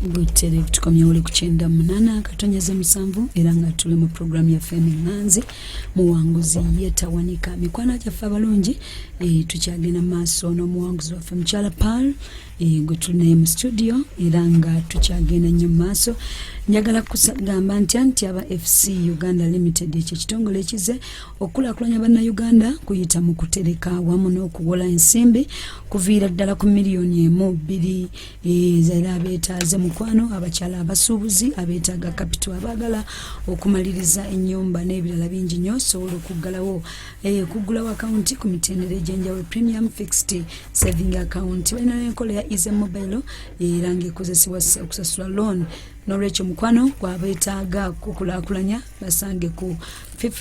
Butereevu tukomyewo oli ku 98.7 era nga tuli mu puroguramu yaffe emiŋŋanzi muwanguzi yetawanika. Mikwano gyaffe abalungi, tukyagenda mu maaso n'omuwanguzi waffe mukyala Pearl, gwe tuli naye mu studio era nga tukyagenda nnyo mu maaso. Njagala kugamba ntya nti aba FC Uganda Limited, ekyo ekitongole ekize okukulaakulanya bannayuganda kuyita mu kutereka wamu n'okuwola ensimbi kuviira ddala ku miliyoni 1, 2, era abeetaaze mukwano, abakyala abasuubuzi abeetaaga capital, abaagala okumaliriza ennyumba n'ebirala bingi nnyo, sobola okuggalawo, okuggulawo akawunti ku mitendera egy'enjawulo, premium fixed saving account. Balina n'enkola ya easy mobile era ng'ekozesebwa okusasula loan. N'olwekyo mukwano gwabeetaaga kukulaakulanya, basange ku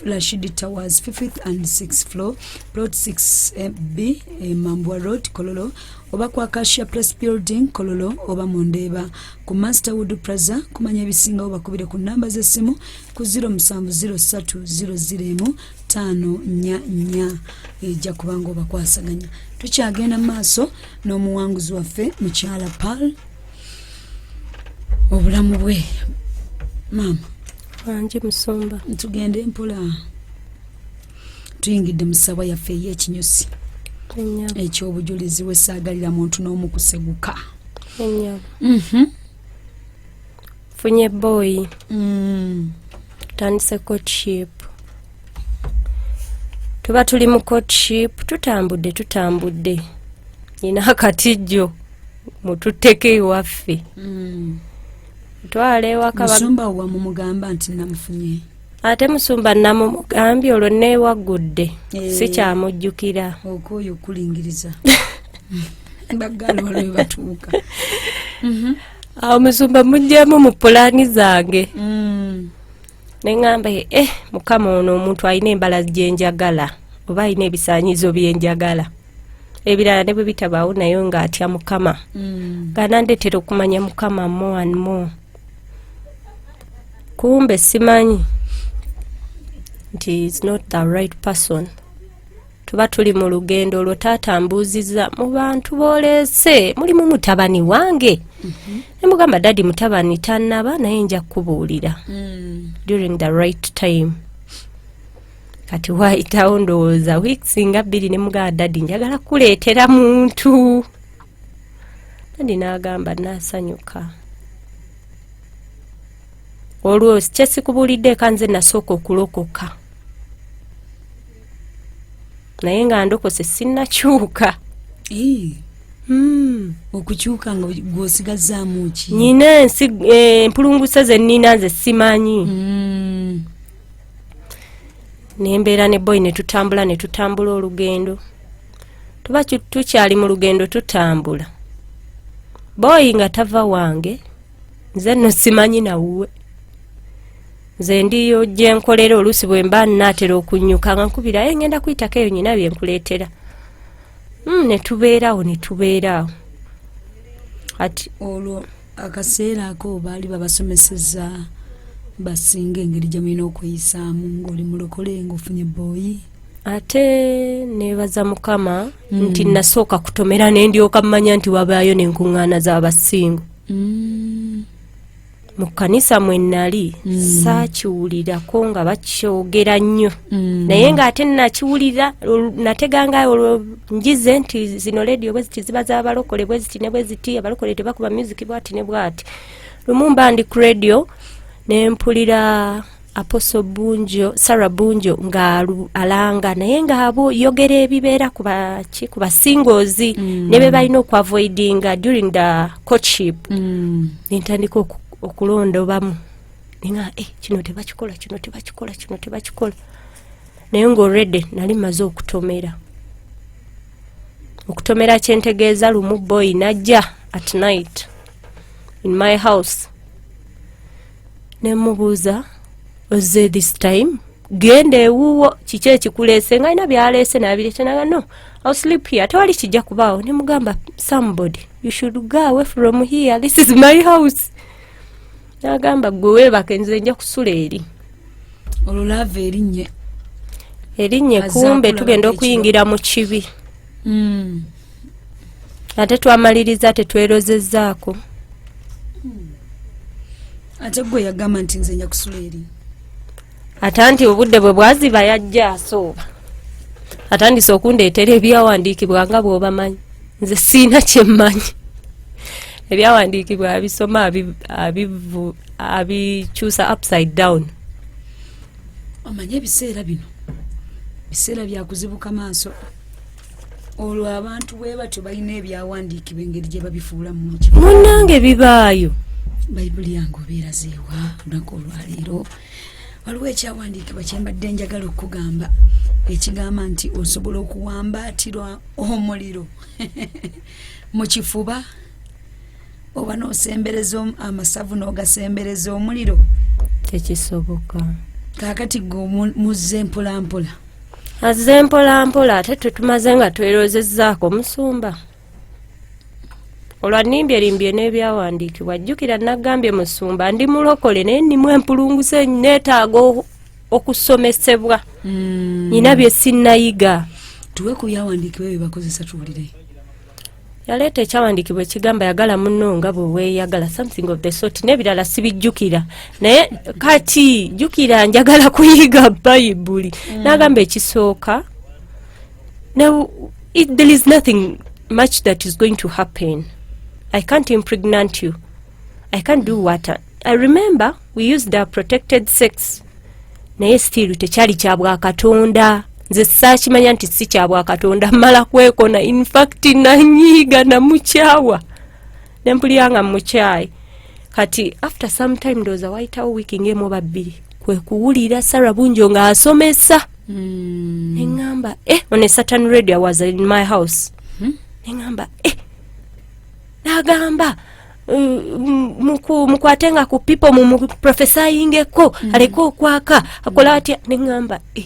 Rashid Towers, 5th and 6th floor, plot 6B, Mambwa Road, Kololo, oba ku Acacia Place Building, Kololo, oba Mundeeba ku Masterwood Plaza. Kumanya ebisingawo bakubire ku namba z'essimu ku 0703 005 44, ejja kubanga obakwasaganya. Tukyagenda mu maaso n'omuwanguzi waffe mukyala Pearl, obulamu bwe. Maama. Wangi musumba. Tugende mpola, tuyingidde mu ssaawa yaffe ey'ekinyusi Ennyabo. ekyobujulizi wesaagalira muntu n'omu kuseguka. Ennyabo. Funye boy. Tutandise courtship, tuba tuli mu courtship, tutambudde tutambudde, nina akatijjo mututteko ewaffe. Twala ewaka. Musumba wamumugamba nti namufunye? Ate musumba namumugambye, olwo neewaggudde. Sikyamujjukira. Okwoyo okulingiriza bagaala waliwe batuuka. Awo musumba muggyemu mu pulaani zange. Neŋŋamba, mukama, ono omuntu alina embala gyenjagala oba alina ebisaanyizo byenjagala, ebirala ne bwe bitabaawo, naye ng'atya mukama, nga nandetera okumanya mukama more and more. Kumbe simanyi nti is not the right person. Tuba tuli mu lugendo olwo, taata mbuuziza, mu bantu booleese mulimu mutabani wange? Nemugamba, daddy, mutabani tannaba, naye nja kukubuulira during the right time. Kati waayitawo ndowooza weeks nga 2, ne mugamba, daddy, njagala kuleetera muntu. Daddy n'agamba naasanyuka. Olwo kyesikubuulidde eka, nze nasooka okulokoka, naye nga ndokose sinnakyuka. Okukyuka nga gwosigazaamu ki? Nyina ensi, empulunguse ze nnina nze simanyi. Nembeera ne boy, ne tutambula ne tutambula olugendo. Tuba tukyali mu lugendo tutambula, boy nga tava wange, nze nno simanyi nawuwe. Nze ndiyo gye nkolera, oluusi bwe mba nnaatera okunyuka nga nkubira, "Eh, ngenda kuyitako eyo, nyina bye nkuleetera." Ne tubeeraawo ne tubeeraawo ati. Olwo akaseera ako baali babasomeseza basinga engeri gye mulina okweyisaamu ng'oli mulokole ng'ofunye boy? Ate neebaza mukama nti nasooka kutomera ne ndyoka mmanya nti wabaayo n'enkuŋŋaana z'abasingo. Mu kkanisa mwe nali saakiwulirako nga bakyogera nnyo, naye ng'ate nakiwulira, nateganga olwo njize nti zino lediyo bwe ziti ziba z'abalokole bwe ziti ne bwe ziti, abalokole tebakuba music bwati ne bwati. Lumu mba ndi ku radio ne mpulira Apostle Bunjo, Sarah Bunjo, ng'alanga, naye ng'abo yogera ebibeera ku baki, ku basingles ne be balina okuavoidinga during the courtship. Nentandika okulondobamu ninga, eh, kino tebakikola, kino tebakikola, kino tebakikola, naye ng'already nali maze okutomera. Okutomera kyentegeeza, lumu boy najja at night in my house, nemubuuza, ozze this time, genda ewuwo, kiki ekikuleese? Nga alina byaleese nabireete, naga, no, I'll sleep here, tewali kijja kubaawo. Nemugamba, somebody, you should go away from here, this is my house. Nagamba, gwe weebake, nze nja kusula eri. Olwo love erinnye. Erinnye. Azze kumbe akulaba tugenda ekiro. Okuyingira mu kibi. Ate twamaliriza tetwerozezzaako. Ate gwe yagamba nti nze nja kusula eri. Ate anti obudde bwe bwaziba yajja asooba, atandise okundeetera ebyawandiikibwa nga bw'obamanyi. Nze siina kyemmanyi, ebyawandiikibwa abisoma abikyusa upside down. Omanye ebiseera bino biseera byakuzibuka maaso. Olwo abantu bwe batyo balina ebyawandiikibwa engeri gye babifuulamu mu kifo. Munnange, bibaayo. Bayibuli yange obeera zeewa olunaku olwaleero? Waliwo ekyawandiikibwa kyembadde njagala okugamba, ekigamba nti osobola okuwambaatirwa omuliro mu kifuba oba n'osembereza amasavu n'ogasembereza omuliro. Tekisoboka. Kaakati gwe muzze mpolampola. Azze mpolampola, ate tetumaze nga tweroozezzaako, musumba. Olwa nnimbye limbye n'ebyawandiikibwa. Jjukira nagambye musumba ndi mulokole, naye nnimu empulunguse, neetaaga okusomesebwa, nyina bye sinnayiga. Tuwe ku byawandiikibwa ebyo bakozesa tuwulire. Yaleeta ekyawandiikibwa ekigamba yagala munno nga bwe weeyagala, something of the sort, n'ebirala sibijjukira. Naye kati jjukira njagala kuyiga Bayibuli. N'agamba ekisooka, now there is nothing much that is going to happen. I can't impregnant you, I can't do what I remember we used our protected sex, naye still tekyali kya bwakatonda. Nze saakimanya nti si kya bwakatonda, mmala kwekona. Infact nanyiiga, namukyawa, nempulira nga mukyayi. Kati after some time, ndowooza wayitawo wiiki ng'emu oba 2, kwe kuwulira Sara Bunjo ng'asomesa. Neŋŋamba, eh, on a certain radio. I was in my house. Neŋŋamba, eh, n'agamba mukwatenga ku people, mumuprophesyingeko aleke okwaka, akola atya. Neŋŋamba, eh,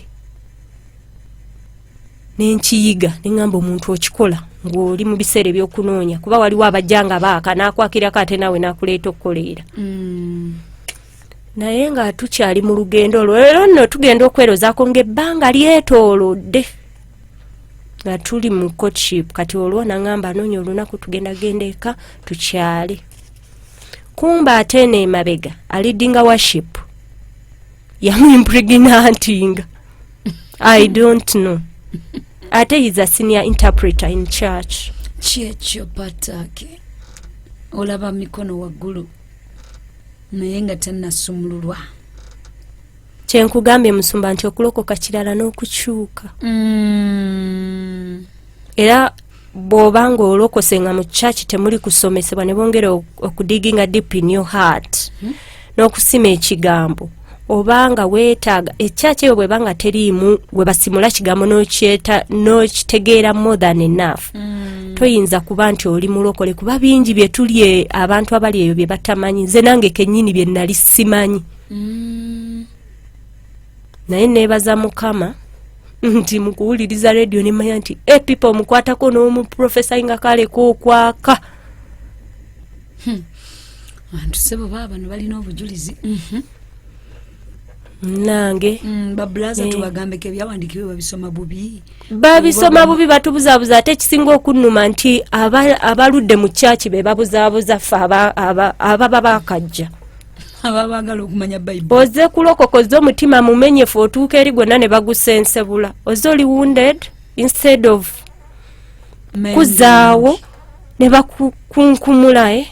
nenkiyiga. Neŋŋamba omuntu okikola ng'oli mu biseera ebyokunoonya, kuba waliwo abajja nga baaka n'akwakirako, ate naawe n'akuleeta okukoleera. Naye nga tukyali mu lugendo olwo, era nno tugenda okwerozaako ng'ebbanga lyetoolodde nga tuli mu courtship. Kati olwo naŋŋamba anoonya olunaku tugenda genda eka tukyale. Kumba ate eno emabega aleadinga worship yamuimpregnantinga. I don't know, ate he's a senior interpreter in church. Kyekyo patake olaba mikono waggulu naye nga tannasumululwa. Kyenkugambye musumba nti okulokoka kirala n'okukyuka. Era bw'oba nga olokose nga mu church temuli kusomesebwa, ne bongera okudiginga deep in your heart n'okusima ekigambo, oba nga weetaaga ekyaki eyo, bweba nga teriimu we basimula kigambo n'okitegeera more than enough, toyinza kuba nti oli mulokole, kuba bingi bye tuli abantu abali eyo bye batamanyi. Nze nange kennyini bye nali simanyi. Naye neebaza Mukama nti mukuwuliriza rediyo nemanya nti e people omukwatako n'omuprofesa nga kaleka okwaka. Bantu sebo baabano balina obujulizi. Nange Babulaza, Eh. tubagambeko ebyawandiikibwa babisoma bubi. Babisoma bubi, batubuzaabuza. Ate ekisinga okunnuma nti abaludde mu kyaki be babuzaabuza ffe ababa bakajja. Aba baagala okumanya Bayibuli. Oze kulokoka, ozze omutima mumenyefu, otuuka eri gwonna ne bagusensebula, ozze oli wounded, instead of kuzaawo ne bakukunkumula. Eh?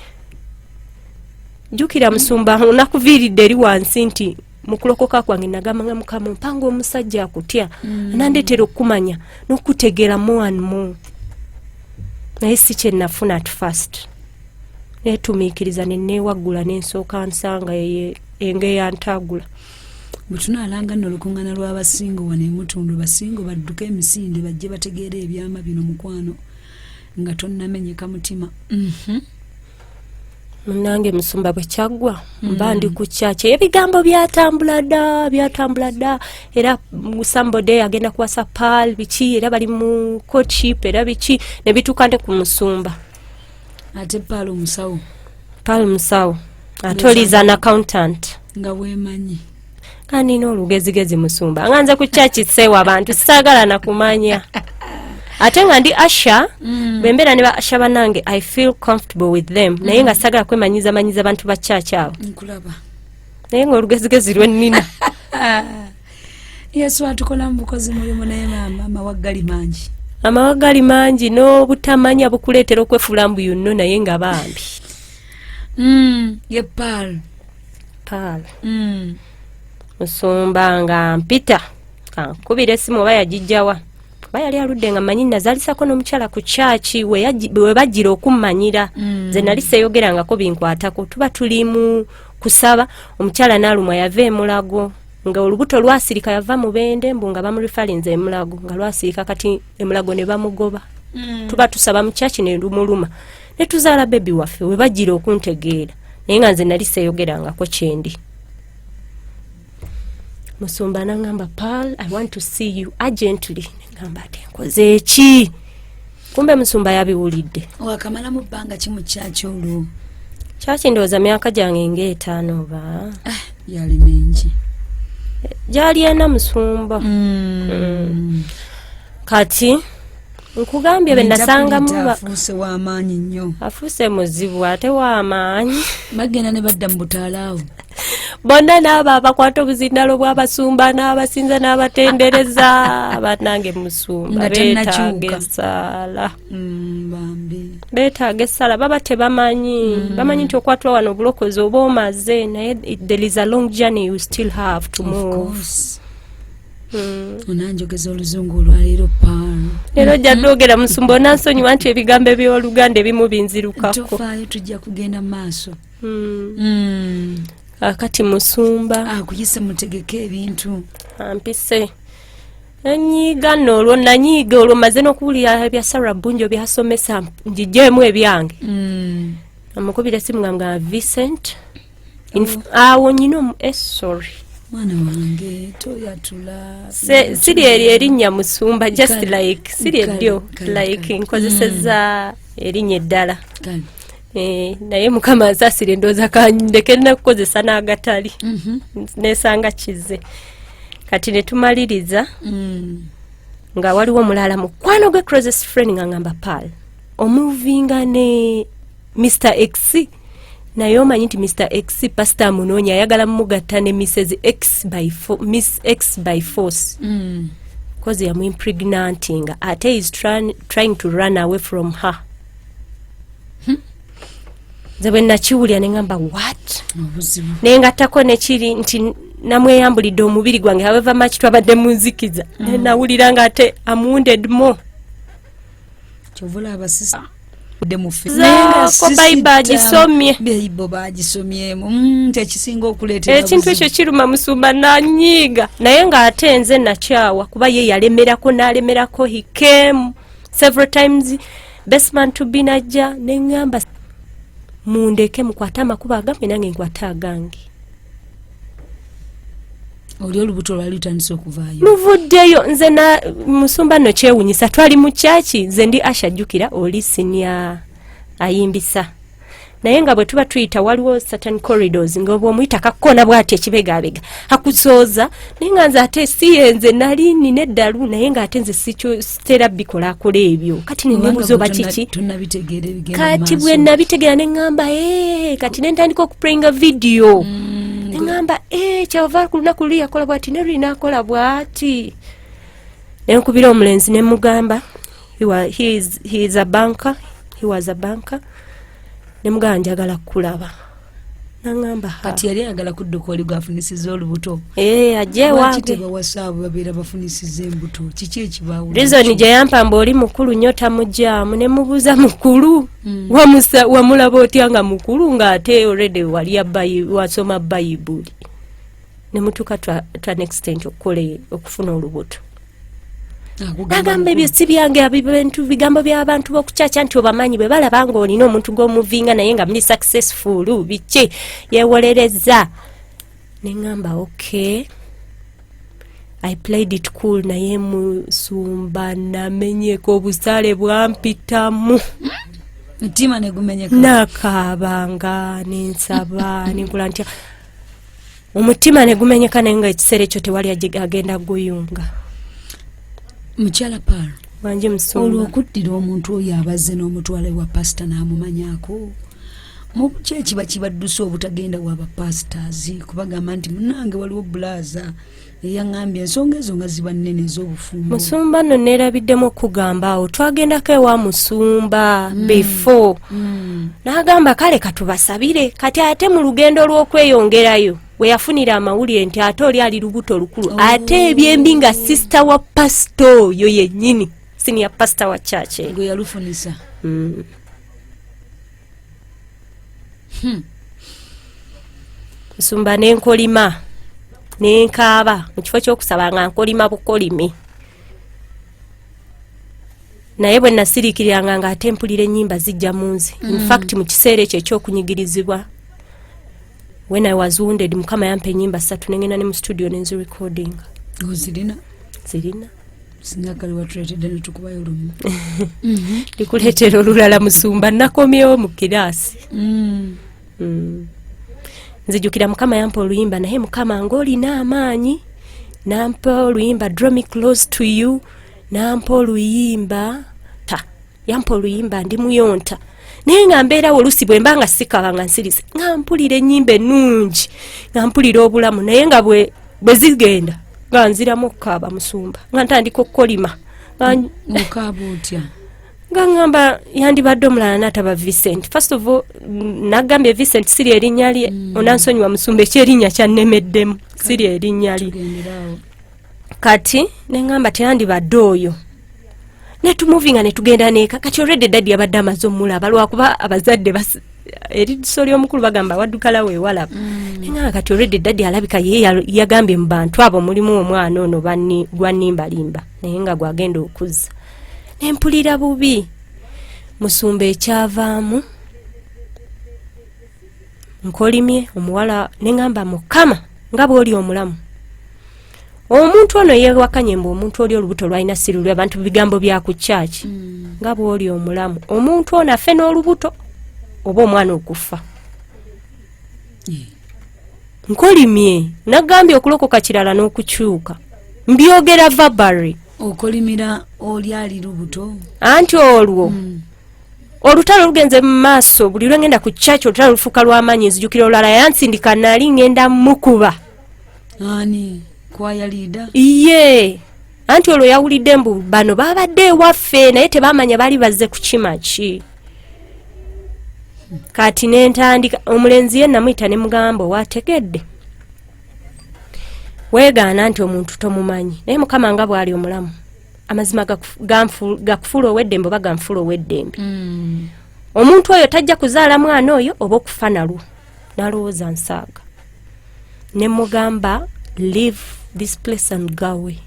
Jjukira musumba, nakuviiridde eri wansi nti mu kulokoka kwange nagamba nga Mukama mpanga omusajja akutya, anandeetera okumanya n'okutegeera more and more, naye si kye nafuna at first. Neetumiikiriza neneewaggula nensooka nsanga enge yantagula. Bwe tunaalanga nno olukuŋŋaana lw'abasingo wano emutundu, basingo badduke emisinde bajje bategeere ebyama bino. Mukwano, nga tonnamenyeka mutima. Munange musumba, bwe kyaggwa mba ndi ku kyaki, ebigambo byatambula dda, byatambula dda. Era somebody agenda kuwasa pal biki, era bali mu courtship, era biki, ne bituuka nte ku musumba. Ate paalo omusawo. Pal musawo, ate oli's an accountant. Nga weemanyi. Nga nina olugezigezi musumba, nga nze ku kyaki seewa abantu saagala nakumanya, ate nga ndi usher. Bwe mbeera ne ba usher bannange, I feel comfortable with them, naye nga saagala kwemanyiza manyiza bantu ba kyaki abo. Nkulaba. Naye nga olugezigezi lwennina. Yesu atukola mu bukozi mulimu, naye maama, amawaggali mangi. Amawaggali mangi n'obutamanya bukuleetera okwefuula mbu yunno, naye nga bambi. Ye Paul. Paul. Musumba nga mpita kankubira esimu, oba yagijjawa, oba yali aludde nga manyi nazalisako n'omukyala ku kyaki we bajjira okummanyira. Nze nali seeyogerangako binkwatako. Tuba tuli mu kusaba, omukyala n'alumwa, yava emulago nga olubuto lwasirika, yava mubende, mbu nga bamureferrinze emulago nga lwasirika, kati emulago ne bamugoba. Tuba tusaba mu kyaki ne lumuluma, ne tuzaala baby waffe. We bajjira okuntegeera, naye nga nze nali seeyogerangako kyendi. Musumba nangamba, "Paul, I want to see you urgently." Negamba, "Ate nkoze eki?" Kumbe musumba yabiwulidde. Wakamalamu bbanga ki mu kyaki olwo? Kyaki ndowooza myaka gyange ngaetaano oba Ah, yali mingi. Gyali ena, musumba. Kati nkugambye be nasangamu Afuuse w'amaanyi nnyo. Afuuse muzibu ate w'amaanyi. Bagenda ne badda mu butaala awo. Bonna n'abo abakwata obuzindalo bw'abasumba n'abasinza n'abatendereza, bannange musumba, Nga tannakyuka. beetaaga essaala. Bambi. Beetaaga essaala, baba tebamanyi. Bamanyi nti okwatula wano obulokozi oba omaze, naye there is a long journey you still have to Of move. course. Onanjogeza oluzungu olwaleero, Paul. Leero ojja dwogera, musumba, onansonyiwa nti ebigambo ebyoluganda ebimu binzirukako. Tofaayo, tujja kugenda mu maaso. Akati musumba Akuyise mutegeke ebintu. Ampise, enyiiga nno olwo, nanyiiga olwo maze n'okuwulira ebya Sara Bunjo byasomesa, ngigyemu ebyange. Amukubira esimu nga nga Vincent awo nyina omu sorry. Mwana wange, toyatula. Siri eryo erinnya, musumba, just like siri eryo, like nkozeseza erinnya eddala. Kale. Naye Mukama ansaasire, endowooza kandeke nakukozesa n'agatali. Nesanga kize kati ne tumaliriza nga waliwo omulala mukwano gwe, closest friend, nga ngamba, "Pal, omovinga ne Mr X, naye omanyi nti Mr X pasita amunoonya, ayagala mumugatta ne Mrs X by Miss X by force, cause yamuimpregnantinga, ate is trying to run away from her." Nze bwe nakiwulira ne ngamba, "What?" Obuzibu. Nengattako nekiri nti namweyambulidde omubiri gwange, however much twabadde mu nzikiza. Nawulira nga ate am wounded more. Kyova olaba sisa mufe. Zaako Bayibuli agisomye. Bayibuli bagisomyemu. Tekisinga okuleetera Ekintu buzibu. Ekyo kiruma, musumba, nanyiiga, naye ng'ate nze nakyawa kuba ye yalemerako n'alemerako. He came several times, best man to be najja, neŋŋamba, "Mundeke mukwate amakubo agamwe, nange nkwate agange." Oli olubuto lwali lutandise okuvaayo. Luvuddeyo. Nze na musumba nno kyewunyisa, twali mu kyaki, nze ndi usher, jjukira oli senior ayimbisa, naye nga bwe tuba tuyita waliwo certain corridors nga bwomuyita kakkona bwati ekibegaabega akusooza, naye nga nze ate si yenze nali nina eddalu, naye nga ate nze sitera bikola akola ebyo. Kati nenebuuza oba kiki. Tonabitegeera ebigenda Kati mu bwe maaso. nabitegeera neŋŋamba, "Eh," kati nentandika okuplayinga video, neŋŋamba, "Eh, kyava ku lunaku luli yakola bwati ne luli nakola bwati." Nenkubira omulenzi nemugamba, he is a banker, he was a banker, nemugamba, "Njagala kukulaba." Naŋŋamba, "Ha." Kati yali ayagala kudduka oli gwafunisiza olubuto. Eh, ajje Lwaki wange. tebawasa abo babeera bafunisiza embuto? Kiki ekibawula? Reason gye yampa mbu oli mukulu nnyo, tamugyamu. Ne mubuuza, "Mukulu? Wamulaba otya nga mukulu, ng'ate already wali wasoma Bayibuli ne mutuuka to an extent okukola okufuna olubuto?" Nagamba, "Ebyo si byange, bintu bigambo by'abantu b'okukyakya nti obamanyi bwe balaba ng'olina omuntu gw'omuvinga naye nga muli successful, biki yeewolereza." Neŋŋamba, "Okay." I played it cool, naye musumba namenyeka, obusaale bwampitamu. Mutima negumenyeka. Nakaabanga, nensaba, nenkola ntya, omutima negumenyeka, naye nga ekiseera ekyo tewali agenda guyunga. Mukyala Paul. Wangi, musumba. Olwo okuddira omuntu oyo abazze n'omutwala ewa pasita n'amumanyaako. Ki ekiba kibadduse obutagenda wa bapasitaazi kubagamba nti munange waliwo bulaza eyaŋambye ensonga ezo nga ziba nnene ez'obufumbo? Musumba nno neerabiddemu okugamba awo twagendako ewa musumba before, n'agamba kale katubasabire. Kati ate mu lugendo lw'okweyongerayo we yafunira amawulire nti ate oli ali lubuto lukulu, ate ebyembi nga sister wa pasito oyo yennyini, senior pastor wa church eno. Gwe yalufunisa. Musumba, nenkolima nenkaaba mu kifo ky'okusaba nga nkolima bukolimi, naye bwe nasiriikiriranga nga ate mpulira ennyimba zijja mu nze. In fact, mu kiseera ekyo ekyokunyigirizibwa, when I was wounded, Mukama yampa ennyimba ssatu, nengenda ne mu studio nenzirecordinga. Ozirina? Zirina. Singa kale watuleetedde netukubayo lumu. Ndikuleetera olulala, musumba. Nakomyewo mu kiraasi. Nzijukira Mukama yampa oluyimba, naye Mukama ngaolina amaanyi, nampa oluyimba "Draw Me Close to You", nampa oluyimba ta yampa oluyimba "Ndi Muyonta", naye nga mbeerawo oluusi bwe mba nga sikaba nga nsirise, nga mpulira ennyimba ennungi, nga mpulira obulamu, naye nga bwe zigenda nga nziramu okukaaba, musumba, nga ntandika okukolima. Okaaba otya? Nga ŋŋamba yandibadde omulala n'ataba Vincent. First of all, nagambye Vincent siri erinnya lye. Onansonyiwa musumba, ekyerinnya kyannemeddemu, siri erinnya lye. Tugenderaawo. Kati neŋŋamba teyandibadde oyo, netumuvinga netugenda neeka. Kati already daddy yabadde amaze omulaba, lwakuba abazadde eriso ly'omukulu bagamba waddukala weewalaba. Neŋŋamba kati already daddy alabika ye yagambye mu bantu abo mulimu omwana ono gwanimbalimba, naye nga gwagenda okuzza. Nempulira bubi, musumba. Ekyavaamu, nkolimye omuwala, neŋŋamba Mukama nga bw'oli omulamu, omuntu ono yeewakanye mbu omuntu oli olubuto lwalina sirulwe. Abantu bigambo bya ku kyaki. Nga bw'oli omulamu, omuntu ono afe n'olubuto oba omwana okufa. Nkolimye, nagambye okulokoka kirala n'okukyuka, mbyogera verbally. Okolimira oli ali lubuto? Anti olwo olutalo lugenze mu maaso. Buli lwengenda ku kyaki olutalo lufuuka lw'amaanyi. Nzijukira olulala yansindika, nali ngenda mukuba. Ani, choir leader? Iye, anti olwo yawulidde mbu bano babadde ewaffe, naye tebamanya baali bazze kukima ki. Kati nentandika, omulenzi ye namuyita ne mugamba, "Owategedde weegaana nti omuntu tomumanyi, naye Mukama nga bw'ali omulamu, amazima gakufuula ow'eddembe oba ganfuula ow'eddembe. Omuntu oyo tajja kuzaala mwana oyo oba okufa nalwo." Nalowooza nsaaga, ne mugamba, "Leave this place and go away."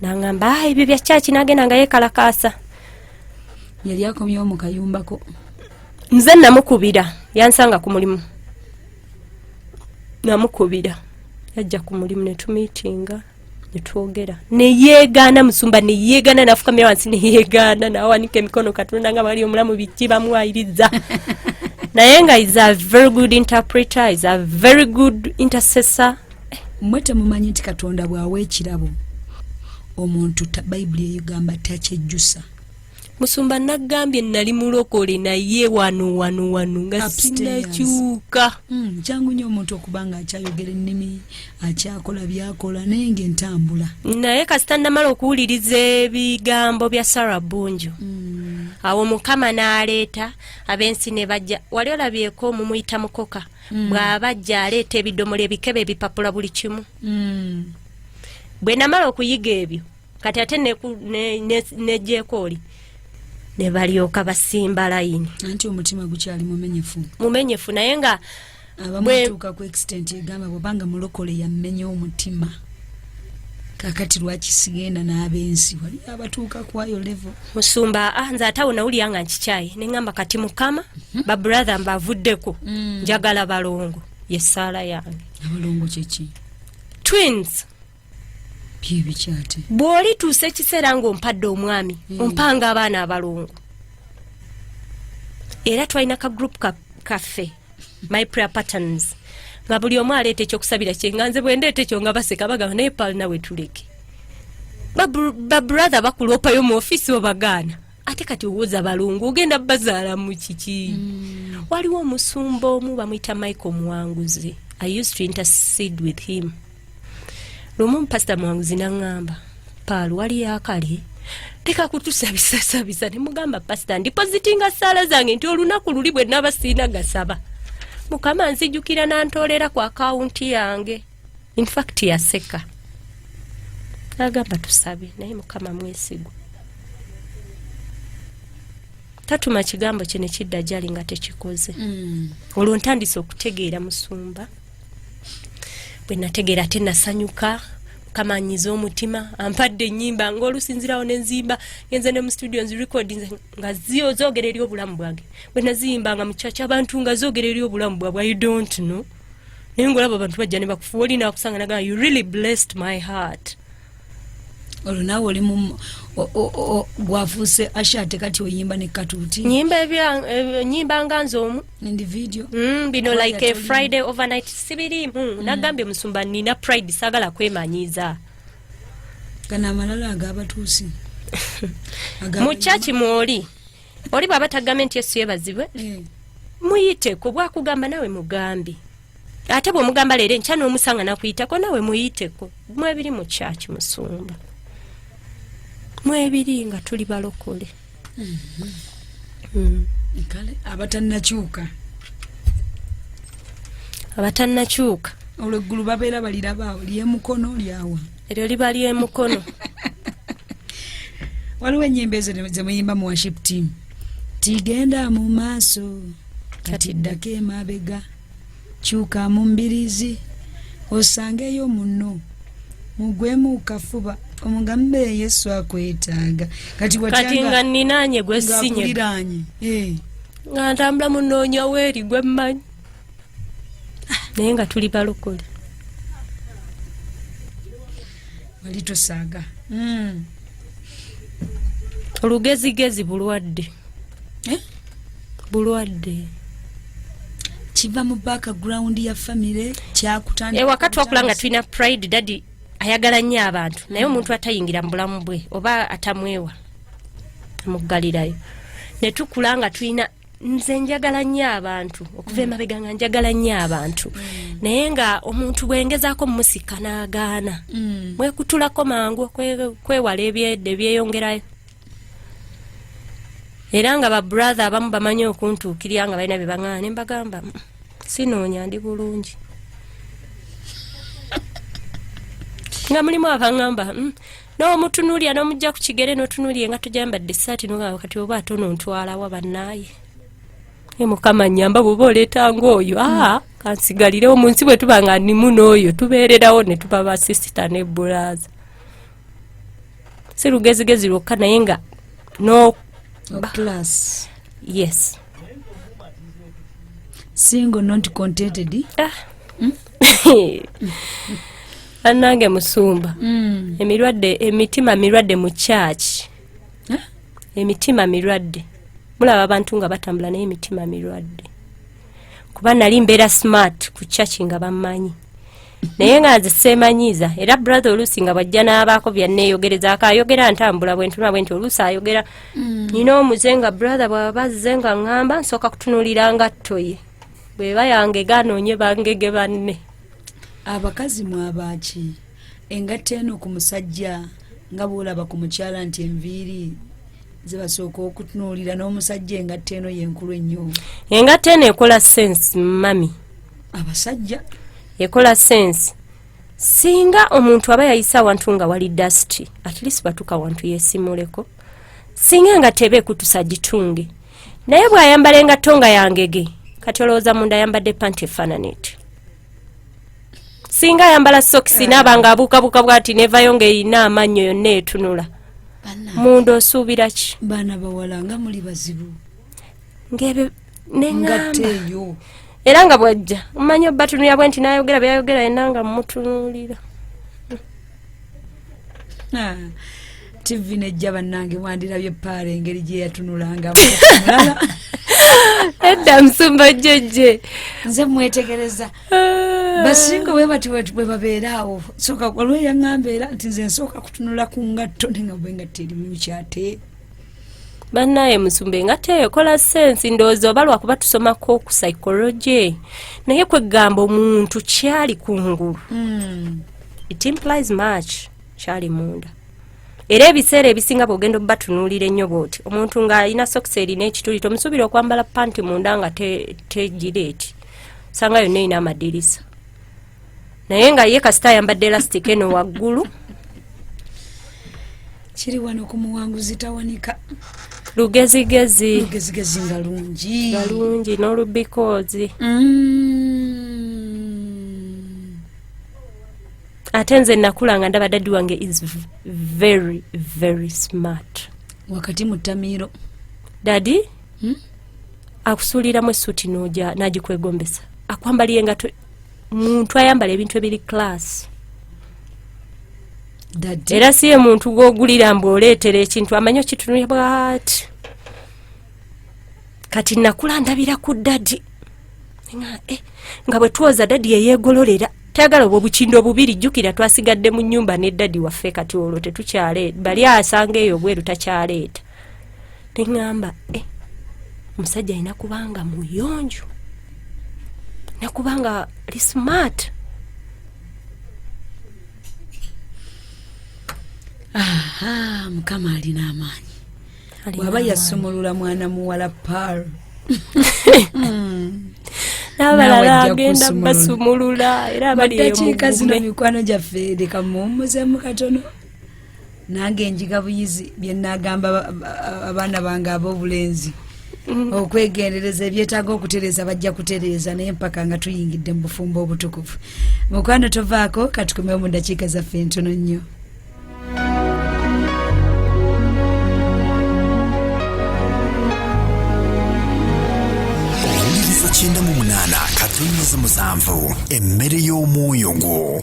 Nangamba, "Ah, ebyo bya kyaki." Nagenda nga yekalakaasa. Yali akomyewo mu kayumbako? Nze namukubira, yansanga ku mulimu, namukubira, yajja ku mulimu netumiitinga netwogera, neyegaana, musumba, neyegaana, nafukamira wansi neyegaana, nawanika emikono, Katonda nga bali omulamu, biki bamuwayiriza, naye nga is a very good interpreter, is a very good intercessor. Mmwe temumanyi nti Katonda bw'awa ekirabo omuntu, Bayibuli eyigamba takyejjusa? Musumba, nagambye nali mulokole, naye wano wano wano nga Upstairs. sinakyuka. Kyangu nnyo omuntu okuba nga akyayogera ennimi, akyakola byakola, naye ngaentambula. Naye kasita namala okuwuliriza ebigambo bya Sarah Bunjo, awo Mukama n'aleeta ab'ensi ne bajja. Wali olabyeko mumuyita mukoka? Bw'abajja aleeta ebidomola, ebikebe, ebipapula, buli kimu. Bwe namala okuyiga ebyo, kati ate nejeeko oli ne balyoka basimba layini. Anti omutima gukyali mumenyefu. Mumenyefu, naye nga abamu atuuka ku extent egamba, bwobanga mulokole yammenya omutima, kakati lwaki sigenda n'ab'ensi? Wali abatuuka kwayo level. Musumba, ah, nze ate awo nawulira nga nkikyaye, neŋŋamba kati Mukama, babrother mbavuddeko, njagala balongo, yesaala yange. Abalongo kyeki? Twins. Byebikyate? Bw'olituusa ekiseera ng'ompadde omwami, ompanga abaana abalongo. Era twalina ka group kaffe, my prayer patterns, nga buli omu aleeta ekyokusabira kye, nga nze bwe ndeeta ekyo nga baseka, bagamba, "Naye pal, nawe tuleke." Babrother bakuloopayo mu ofiisi, obagaana. Ate kati owoza balungu ogenda bazaala mu kiki? Waliwo omusumba omu bamuyita Michael Muwanguzi. I used to intercede with him. Lumu Pasita Muwanguzi naŋŋamba, "Paalu, waliyo akale, leka kutusabisasabisa." Ne mugamba, "Pasita, ndipositinga saala zange nti olunaku luli bwe naba siina gasaba, Mukama nzijukira nantoolera ku akawunti yange." Infact yaseka, agamba, "Tusabe, naye Mukama mwesigwa, tatuma kigambo kye nekidda gyali nga tekikoze." Olwo ntandise okutegeera, musumba. Bwe nategeera ate nasanyuka. Mukama anyiza omutima, ampadde ennyimba ngaolusinzirawo nenzimba, ngenze ne mu studio nzirecordinze nga zoogera eri obulamu bwange. Bwe naziyimbanga mu kyaki, abantu nga zoogera eri obulamu bwabwe. I don't know, naye ngaolaba abantu bajja ne bakufuwa, oli nakusanga nagamba, "You really blessed my heart." Olwo naawe oli gwafuuse ashate, kati oyimba ne katuuti. Nyimba nga nze omu. Individual. Bino like a Friday overnight sibirimu. Nagambye musumba, nina pride, saagala kwemanyiza. Gano amalala agabatuusi. Mu kyaki mwoli oli bw'aba tagambye nti Yesu yebazibwe, muyiteko. Bwakugamba nawe mugambi, ate bw'omugamba leero, enkya n'omusanga nakuyitako, nawe muyiteko. Mwebiri mu kyaki, musumba, mwebiri nga tuli balokole. Kale abatannakyuka? Abatannakyuka. Olwo eggulu babeera balirabaawo lyemukono lyawa? Eryo liba lyemukono. Waliwo enyimba ezo zemuyimba mu worship team, tigenda mu maaso kati ddako emabega, kyuka mu mbirizi osangeyo muno, mugwemu kafuba, omugambe Yesu akwetaaga. Kati kati nga ninaanye gwesinye ngakuliraanye. Nga ntambula munoonya weeri gwe mmanyi, naye nga tuli balokole. Wali tosaaga. Olugezigezi bulwadde. Eh? Bulwadde. Kiva mu background ya family kyakutandika? Ewaka twakula nga tulina pride. Daddy ayagala nnyo abantu, naye omuntu atayingira mu bulamu bwe oba atamwewa amuggalirayo. Ne tukula nga tulina, nze njagala nnyo abantu okuva emabega, nga njagala nnyo abantu, naye nga omuntu bwengezaako mumusika n'agaana, mwekutulako mangu kwewala ebyedde byeyongerayo. Era nga babrother abamu bamanyi okuntuukirira nga balina bye baŋŋaana, ne mbagamba, sinoonya, ndi bulungi." Nga mulimu abaŋŋamba, n'omutunuulira n'omujja ku kigere n'otunuulira nga togyambadde essaati, nogamba, "Kati oba ate ono ntwalawa bannaaye? E Mukama nyamba, bw'oba oleetanga oyo, aa kansigalirewo mu nsi." Bwe tuba nga nimu n'oyo, tubeererawo ne tuba basisita ne brother. Si lugezigezi lwokka, naye nga no. Class. Yes. Single, not contented. Ah. Bannange musumba, emirwadde, emitima mirwadde mu kyaki. Eh? Emitima mirwadde. Mulaba abantu nga batambula, naye emitima mirwadde. Kuba nali mbeera smart ku kyaki nga bammanyi, naye nga nze seemanyiiza. Era brother oluusi nga bwajja n'abaako byanneeyogerezaako, ayogera ntambula bwe ntunula bwe nti oluusi ayogera. Nina omuze nga brother bw'aba azze nga ŋŋamba, nsooka kutunuulira ngatto ye, bweba yange ganoonye bangege banne. Abakazi mwabaaki engatta eno ku musajja, nga bwolaba ku mukyala nti enviiri zebasooka okutunuulira, n'omusajja engatta eno yenkulu ennyo? Engatta eno ekola sense, mummy. Abasajja. Ekola sense singa omuntu aba yayise awantu nga wali dust, at least batuka wantu yesimuleko. Singa nga teba ekutusa gitunge, naye bw'ayambala engatto nga yangege, kati olowooza munda ayambadde panti efaanana eti? Singa ayambala sokisi naaba nga abuukabuuka bwati nevayo ng'erina amannyo yonna etunula munda, osuubira ki? Baana bawala nga muli bazibu. Ng'ebyo Ngatta neŋŋamba eyo. Era nga bwajja omanyi obatunulira bwe nti nayogera byayogera yenna nga mutunuulira. Ah, TV nejja, bannange, mwandirabye paala engeri gye yatunulanga mulala. Edda musumba jjejje. Nze mwetegereza, basinga bwe bati bwe babeera awo, soka waliwo eyaŋŋamba era nti nze nsooka kutunula ku ngatto, naye nga bwe ngatto erimu kyate. Bannaye musumba, engatto eyo ekola sense. Ndowooza oba lwakuba tusomako ku psychology, naye kwegamba omuntu kyali kungulu, it implies much kyali munda. Era ebiseera ebisinga bwogenda obatunuulira ennyo bwoti, omuntu ng'alina sokisi erina ekituli, tomusuubira okwambala panti munda nga tegira eti, osanga yonna erina amadirisa. Naye nga ye kasita ayambadde elastic eno waggulu. Kiri wano ku Muwanguzi Tawanika. Lugezigezi. Lugezigezi nga lungi. Nga lungi n'olubikoozi. Ate nze nakula nga ndaba daddy wange is very very smart. Wakati mu ttamiiro. Daddy akusuuliramu essuuti n'oja n'agikwegombesa, akwambaliye engato, muntu ayambala ebintu ebiri class. Daddy. Era si ye muntu gw'ogulira mbu oleetera ekintu, amanyi okitunulya bwati. Kati nakula ndabira ku daddy nga, nga bwe twoza, daddy yeyeegololera, tayagala obwo obukindo obubiri. Jjukira twasigadde mu nnyumba ne daddy waffe, kati olwo tetukyale bali asanga eyo obweru takyaleeta. Neŋŋamba, omusajja alina kubanga muyonjo, nakubanga ali smart. Aha, Mukama alina amaanyi. Alina Bw'aba amaanyi. yasumulula mwana muwala Pearl, n'abalala Naawe ajja agenda kusumulula. basumulula era abali eyo Dakiika zino, mugume. mikwano gyaffe, leka muwummuzemu katono. Nange njiga buyizi bye nagamba abaana bange ab'obulenzi okwegendereza. Ebyetaaga okutereeza bajja kutereeza, naye mpaka nga tuyingidde mu bufumbo obutukuvu. Mukwano, tovaako, katukomewo mu dakiika zaffe entono nnyo. Owuliriza 98.7, emmere y'omwoyo gwo.